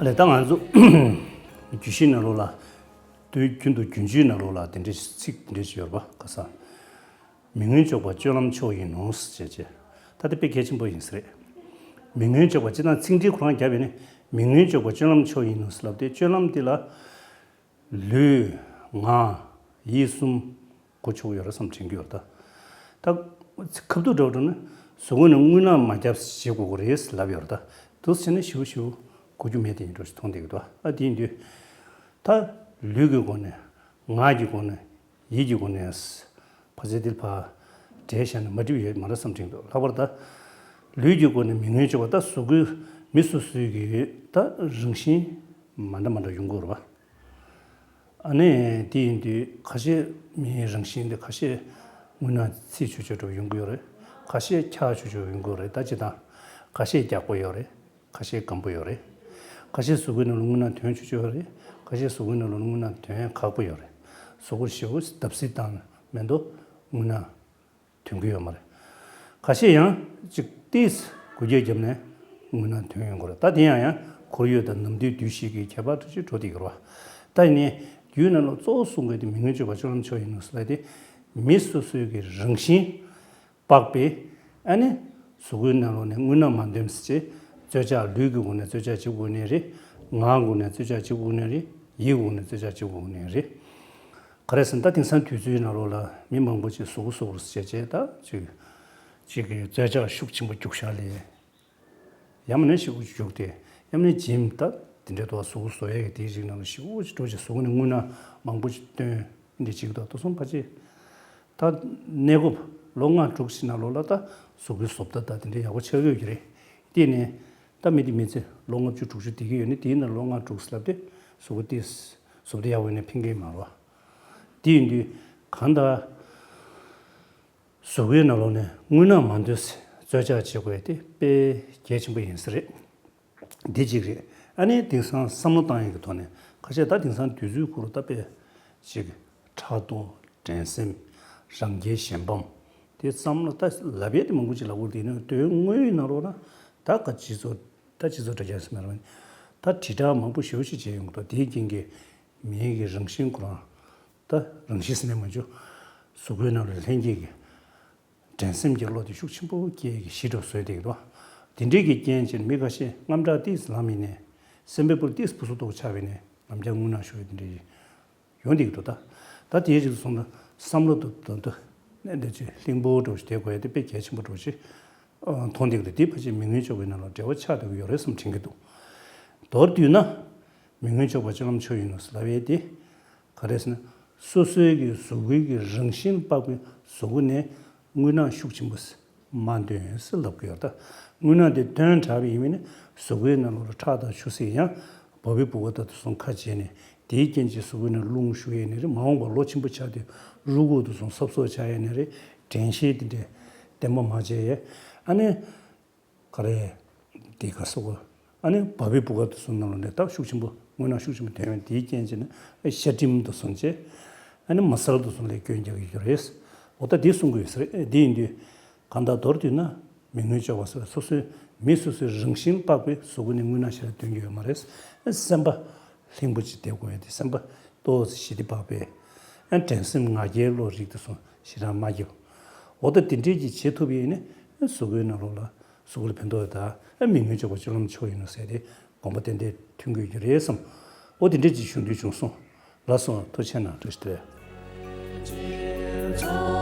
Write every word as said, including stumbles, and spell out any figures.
ཨ་ལས་ད་ང་ཚོ་རྒྱུད་བཞིའི་ནང་ལོགས་ལ། དུས་རྒྱུན་དུ་རྒྱུན་སྤྱོད་ནང་ལོགས་ལ་དེ་འདྲའི་ཚིག་དེ་འདྲ་ཞིག་ཡོད་རེད་པ། ཁ་སང་། མི་མངོན་ཕྱོགས་པ་སྤྱོད་ལམ་མཆོག་ཡིན་ནོ་ཞེས་བྱས། ད་དེ་དཔེ་གལ་ཆེན་པོ་ཡིན་ས་རེད། མི་མངོན་ཕྱོགས་པ་སྤྱིར་བཏང་ཚིག་འགྲེལ་ཁོ་རང་བརྒྱབ་ཡོད་ནི། མི་མངོན་ཕྱོགས་པ་སྤྱོད་ལམ་མཆོག་ཡིན་ནོ་ཟེར་ལབ་དེ། སྤྱོད་ལམ་དེ་ལ་ལུས་ངག་ཡིད་གསུམ་གོ་ཆོག་ཡོད་རེད་བསམ་དྲན་གྱི་ཡོད་རེད་ད། ད་ཁ་བསྡུར་འདྲ་བོ་འགྲོ་ན། གཟུགས་པོ་ནི་རྔུལ་ནག་མ་བརྒྱབ་བྱེད་དགོས་ཀྱི་རེད་ལབ་ཡོད་རེད་ད། འདུག་སེ་བྱས་ན་ཞིབ་ཞིབ་གོ་རྒྱུ་མེད་དེ་ཡིན་འགྲོ་ཞིག་མཐོང་བསྡད་ཀྱི་འདུག་ཨ་དེ་ཡིན་དུས། ད་ལུས་ཀྱི་སྒོ་ནས། ངག་གི་སྒོ་ནས། ཡིད་ཀྱི་སྒོ་ནས། ཕ་ཚེ་འདིར་ཕར་འགྲེལ་བཤད་ནས་མ་འགྲིག་ཡོད་མ་རེད་བསམ་དྲན་འདུག་ལྷག་པར་ད་ལུས་ཀྱི་སྒོ་ནས་མི་མངོན་ཕྱོགས་པ། ད་གཟུགས་པོའི་མི་སོ་སོའི་གི་ད་རང་བཞིན་མ་འདྲ་མ་འདྲ་ཡོང་གི་ཡོད་རེད་པ། ཨ་ནི་དེ་ཡིན་དུས་ཁ་ཤས་མིའི་རང་བཞིན་དེ་ཁ་ཤས་རྔུལ་ནག་ཚིལ་ཆུ་ཆུ་འདྲ་བོ་ཡོང་གི་ཡོད་རེད། ཁ་ཤས་འཁྱག་ཆུ་ཆུ་ཡོང་གི་ཡོད་རེད། ད་སྤྱིར་བཏང་ཁ་ཤས་རྒྱགས་པོ་ཡོད་རེད། ཁ་ཤས་སྐམ་པོ་ཡོད་རེད། ཁ་ཤས་གཟུགས་པོའི་ནང་ལ་རྔུལ་ནག་དོན་ཆུང་ཆུང་ཡོད་རེད། ཁ་ཤས་གཟུགས་པོའི་ནང་ལ་རྔུལ་ནག་དོན་ཁག་པོ་ཡོད་རེད། གཟུགས་པོར་ཞེ་པོ་བརྡབ་གསིག་བཏང་མེད་དོ། རྔུལ་ནག་དོན་གྱི་ཡོད་མ་རེད། ཁ་ཤས་ཡང་ཅིག་ཏིས་འགུལ་སྐྱོད་བརྒྱབ་ནས་རྔུལ་ནག་དོན་ཡོང་གི་རེད། ད་དེ་ཡང་ཡང་ཁོར་ཡུག་དང་ནམ་དུས་དུས་བཞི་གི་ཁྱད་པར་དུ་ཅིག་འགྲོ་བསྡད་ཀྱི་རེད་པ། ད་ཡིན་ནའི་རྒྱུད་ནང་ལ་གཙོ་བོ་གསུང་མཁན་དེ་མི་མངོན་ཕྱོགས་པ་སྤྱོད་ལམ་མཆོག་ཡིན་ནོ་ཟེར་ལབ་དེ། མི་སོ་སོའི་གི་རང་བཞིན་དཔག་པའི། ཨ་ནི་གཟུགས་པོའི་ནང་ལོགས་ནས་རྔུལ་ནག་མ་འདོན་ཟེར་བྱས། རྩོལ་བཅག་ལུས་ཀྱི་སྒོ་ནས་རྩོལ་བཅག་བྱེད་དགོས་ནི་རེད། ངག་གི་སྒོ་ནས་རྩོལ་བཅག་བྱེད་དགོས་ནི་རེད། ཡིད་ཀྱི་སྒོ་ནས་རྩོལ་བཅག་བྱེད་དགོས་ནི་རེད། ག་རེ་ཟེར་ན། ད་དེང་སང་དུས་ཚོད་ནང་ལོགས་ལ་མི་མང་པོ་ཅིག་གཟུགས་པོ་གཟུགས་པོ་ཟེར་བྱས་ད་ཅིག་ཅིག་གི་རྩོལ་བཅག་ཤུགས་ཆེན་པོ་རྒྱུག་ཤར་ལས། ཡང་མིན་ན་ཞེ་པོ་རྒྱུག་སྟེ། ཡང་མིན་ན་འཇིམ་ད་དེ་འདྲའི་ཐོག་གཟུགས་པོ་བཟོ་ཡས་ཀྱི་དེའི་རིགས་ནང་ལ་ཞེ་པོ་ཅིག་འགྲོ་ཅིག་གཟུགས་པོ་ནས་རྔུལ་ནག་མང་པོ་ཅིག་བཏོན་འདི་ཅིག་ད་དུ་སོང་ཕ་ཆེ། ད་གནས་སྐབས་ལོ་ལྔ་དྲུག་ཅིག་ནང་ལོགས་ལ་ད་གཟུགས་པོའི་བཟོ་ལྟ་ད་དེ་འདྲའི་ཡག་པོ་ཆགས་ཡོད་ཀྱི་རེད། དེ་ནས་ད་མི་དེ་མི་ཚེ་ལོ་ལྔ་བཅུ་དྲུག་ཅུ་བསྡད་ཀྱི་ཡོད་ནི། དེའི་ནང་ལོ་ལྔ་དྲུག་ལབ་དེ་གཟུགས་པོ་དེ་བཟོ་ལྟ་ཡག་པོ་ཡིན་ན་ཕན་གྱི་མ་རེད་པ། དེ་ཡིན་དུས་གང་ལྟར། གཟུགས་པོའི་ནང་ལོགས་ནས་རྔུལ་ནག་མ་འདོན་ཟེར་རྩོལ་བཅག་བྱེད་དགོས་དེ་དཔེ་གལ་ཆེན་པོ་ཡིན་ས་རེད། འདི་གཅིག་རེད། ཨ་ནི་དེང་སང་བསམ་བློ་བཏང་ཡག་གི་ཐོག་ནས་ཁ་ཤས་ད་དེང་སང་དུས་ཚོད་ཁོ་རང་ད་དཔེ་ཅིག་ཕྲག་དོག་འགྲན་སེམས་རང་རྒྱལ་ཞེ་འབངས་དེ་བསམ་བློ་ད་ལབ་ཡས་དེ་མང་པོ་ཅིག་ལབ་དགོས། དེ་ནི་དོན་དངོས་ཡིན་ན་རོགས་ན་ད་ག་སྤྱི་ཚོགས་ད་སྤྱི་ཚོགས་དྲ་རྒྱ་སེ་མེད་རོགས་ད་དྲིལ་བསྒྲགས་མང་པོ་ཞེ་པོ་ཅིག་བྱས་ཡོང་གི་འདུག་དེའི་རྐྱེན་གྱིས་མིའི་གི་རང་བཞིན་ཁོ་རང་ད་རང་བཞིན་ཟེར་ནས་མ་འཇུ་གཟུགས་པོའི་ནང་ལ་ལྷན་སྐྱེས་ཀྱི་འགྲན་སེམས་ཀྱི་བློ་དེ་ཤུགས་ཆེན་པོ་སྐྱེ་གི་གཞི་འདྲ་བཟོས་བསྡད་ཀྱི་འདུག་དེ་འདྲའི་གི་རྐྱེན་བྱས་ནས་མི་ཁ་ཤས་དངངས་སྐྲག་ཏིས་ལངས་པ་ཡིན་ནའི། སེམས་པའི་སྤུ་ཏིས་སྦུ་སུབ་ཏོག་ཆགས་པ་ཡིན་ནའི་ནམ་རྒྱུན་རྔུལ་ནག་ཤོར་བའི་དེ་འདྲའི་ཡོང་བསྡད་ཀྱི་འདུག་ད་ད་དེའི་རིགས་སོང་ན་བསམ་བློ་དུ་དོན་དུ་གནད་འདི་ཅིག་གླིང་བུ་འདྲ་བོ་ཞིག་བསྡད་དགོས་ཡ་དེ་དཔེ་གལ་ཆེན་པོ་འདྲ་བོ་ཞིག་མཐོང་བསྡད་ཀྱི་འདུག་དེ་ཕལ་ཆེར་མི་མངོན་ཕྱོགས་པའི་ནང་ལ་འབྲེལ་བ་ཆགས་བསྡད་ཀྱི་ཡོད་རེད་བསམ་དྲན་གྱི་འདུག་མདོར་བསྡུས་ན། མི་མངོན་ཕྱོགས་པ་སྤྱོད་ལམ་མཆོག་ཡིན་ནོ་ཟེར་ལབ་ཡས་དེ། ག་རེ་ཟེར་ན། སོ་སོའི་གི་གཟུགས་པོའི་གི་རང་བཞིན་དཔག་པའི་གཟུགས་པོ་ནས་རྔུལ་ནག་ཤུགས་ཆེན་པོ་མ་འདོན་ཟེར་ལབ་ཀྱི་ཡོད་ད། རྔུལ་ནག་དེ་བཏོན་དྲགས་པ་ཡིན་མིན་ནི་གཟུགས་པོའི་ནང་ལོགས་ལ་ཁྲག་དང་ཆུ་སེར་ཡང་བ་སྤུའི་བུ་ག་དང་དུ་སོང་ཁ་བྱས་ནས་དེའི་རྐྱེན་གྱིས་གཟུགས་པོའི་ནང་རླུང་ཞུགས་ཡས་ནི་རེད། མ་འོངས་པར་ལོ་ཆེན་པོ་ཆགས་དུས་རུས་ཁོག་དུ་སོང་སྲབ་སོ་ཆགས་ཡས་ནི་རེད། དྲན་ཤེས་དེ་འདྲས་བརྟན་པོ་མ་བྱས་ཡས། ཨ་ནི། ག་རེ། དེ་ག་སོགས། ཨ་ནི་བ་སྤུའི་བུ་ག་དུ་སོང་ནང་ལོགས་ནས་ད་ཤུགས་ཆེན་པོ་རྔུལ་ནག་ཤུགས་ཆེན་པོ་ཐོན་བས་དེའི་རྐྱེན་བྱས་ནས་ཤ་སྒྲིམ་དུ་སོང་བྱས། ཨ་ནི་མ་སལ་དུ་སོང་ལས་སྐྱོན་རྒྱག་གི་ཡོད་རེད། འོ་ད་དེ་གསུང་གི་ཡོད་ས་རེད། དེ་ཡིན་དུས་གང་ལྟར་མདོར་བསྡུས་ན་མི་མངོན་ཕྱོགས་པ་ཟེར་བ་སོ་སོའི་མི་སོ་སོའི་རང་བཞིན་དཔག་པའི་གཟུགས་པོ་ནི་རྔུལ་ནག་ཞེ་དྲག་སྟོན་གྱི་ཡོད་མ་རེད། སེམས་པ་ལྷིང་པོ་ཅིག་བསྡད་དགོས་ཡ་དེ་སེམས་པ་ཏོག་ཙམ་ཞི་བདེ་བག་ཕེབས། ཨ་དྲན་སེམས་ང་རྒྱལ་བློ་རིག་དུ་སོང་ཞེ་དྲག་མ་སྐྱེ། འོ་ད་དེ་འདྲས་ཀྱི་བྱེད་ཐུབ་ཡིན་ནི་གཟུགས་པོའི་ནང་ལོགས་ལ་གཟུགས་པོ་ལ་ཕན་ཐོགས་ཡོད་ད། ཨ་མི་མངོན་ཕྱོགས་པ་སྤྱོད་ལམ་མཆོག་ཡིན་ནོ་ཟེར་ཏེ་དགོངས་པ་ཏན་ཏན་མཐུན་དགོས་ཀྱི་རེད་བསམ། འོ་དེ་འདྲས་ཀྱི་ཞུ་འདོད་བྱུང་སོང་། ལགས་སོ། ཐུགས་རྗེ་གནང་། བཀྲ་ཤིས་བདེ་ལེགས།